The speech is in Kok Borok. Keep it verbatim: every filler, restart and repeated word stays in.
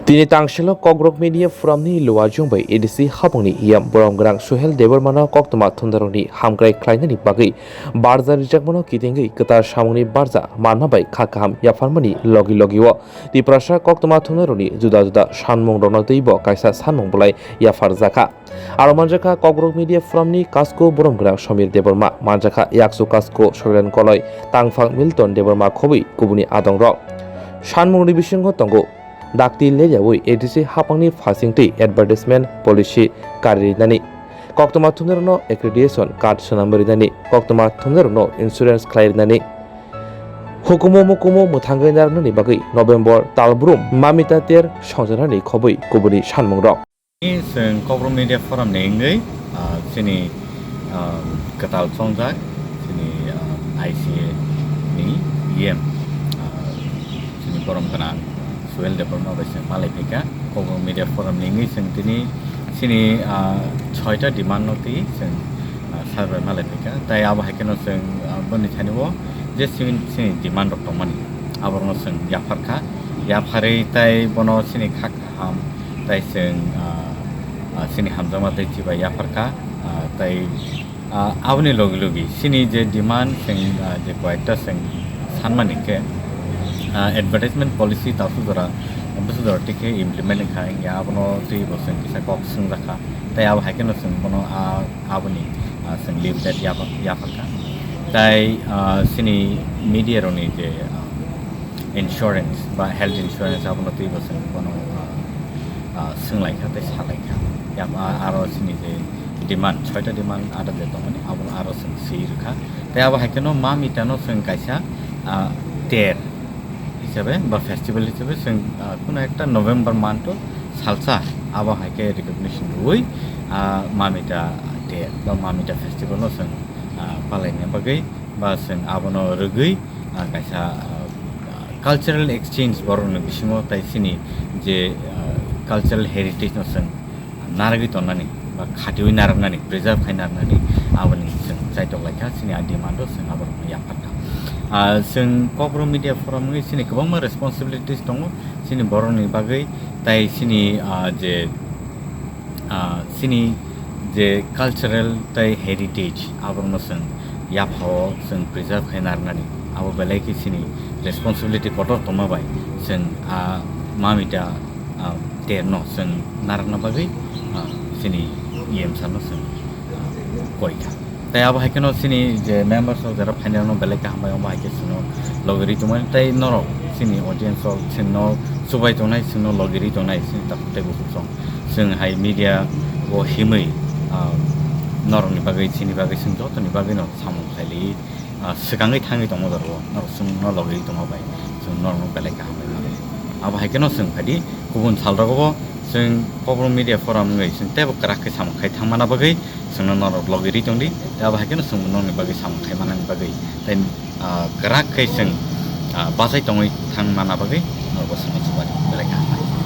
Tini tangselo Kokborok Media Forum ni luajung bai A D C hapang ni E M borom gwnang Suhel Debbarma no koktwma thumnarok ni hamkrai khlainani bagwi barja rijakmano kitingwi kwtal samung ni barja manma bai kha kaham yapharmani logi logi o Tiprasa koktwma thumnarok ni juda juda sanmung rokno twibo kaisa sanmung bolai yapharjakha. Aro manjakha Kokborok Media Forum ni Kasko borom gwnang Samir Debbarma, manjakha Yaksu Kasko Soilan Koloi, Tangphang Milton Debbarma khobwi kubuni adongrok. Sanmungni bisingo tongo dakti leryawi A D C hapangni phasingtwi advertisement policy kari rinani, koktwma thumnairokno accreditation card swnamwi rinani, koktwma thumnairokno insurance khlai rinani, hukumu mukumu mwthangwi narwknani bagwi November talbrum Mamita ter songjaknani khobwi kubuni sanmungrok. Chwng Kokborok Media Forum ni wngwi, ah, chini, ah, kwtal chongjak, chini, ah, I C A ni E M, ah, chini borom gwnang Suhel Debbarma bai chwng malai phaikha. Kokborok Media Forum ni wngwi chwng tini chini, ah, soita demand no twi chwng, ah, sir bai malai phaikha. Tai abo hai kheno chwng, ah, boni thani o je chini, chini demand rok tongmani aborokno chwng yapharkha. Yapharwi tai bono chini kha kaham tai chwng, ah, ah, chini hamjakma tei chibai yapharkha, ah, tai, ah, aboni logi logi chini je demand chwng, ah, je koyekta chwng sanmani khe, ah, advertisement policy tasu jora, busu jora tikhe implement wngkha, wngya abono twibo chwng kisa kok swngjakha, tei abo hai kheno chwng bono, ah, aboni, ah, chwng limited yapha-, yapharkha. Tai, ah, chini media rokni je, ah, insurance ba health insurance abono twibo chwng bono, ah, ah, swnglaikha tei salaikha. Yap-, ah, aro chini je demand, soita demand ada je tongmani, abono aro chwng swi rwkha. Tei abo hai kheno Mamita no chwng kaisa, ah, ter hisabe ba festival hisabe chwng, ah, kuno ekta November month o salsa abo hai khe recognition rwui, ah, Mamita ter ba Mamita festival no chwng, ah, palaina bagwi ba chwng abono rwgwi, ah, kaisa, ah, cultural exchange borokni bisingo tai chini je, ah, cultural heritage no chwng narwgwi tonnani ba khatiui narwknani, preserve khai narwknani aboni chwng chaitok laikha, chini a demand o chwng aborokno yapharkha. Ah, chwng Kokborok Media Forum wngwi chini kwbangma responsibilities tongo chini borokni bagwi, tai chini, ah, je, ah, chini je cultural tai heritage aborokno chwng yaphao chwng preserve khai narwknani abo belai khe chini responsibility kotor tongma bai chwng a Mamita, ah, terno chwng narwkna bagwi, ah, chini E M sir no chwng, ah, koi kha. Tai abo hai kheno chini je members rok jera phainai rokno belai khe hambai, omo hai khe chwngno logi ri tongmani, tai norok chini audience rok chwngno chubai tongnai, chwngno logi ri tongnai chini takhuk tei bukhuk rok. Chwng hai media o himwi, ah, norokni bagwi, chini bagwi, chwng jotoni bagwino samung khaili, ah, swkangwi thangwi tongma jora o norok chwngno logi tongma bai chwng norokno belai kaham bai mano. Abo hai kheno chwng phaidi kubun sal rogo bo chwng Kokborok Media Forum wngwi chwng teibo kwrak khe samung khai thangmana bagwi chwngno norok logi ri tongdi, tei abo hai kheno chwngbo nokni bagwi samung khai manani bagwi tei, ah, kwrak khe chwng, ah, bachai tongwi thang mana bagwi norokbo chwngno chubai belai kaham.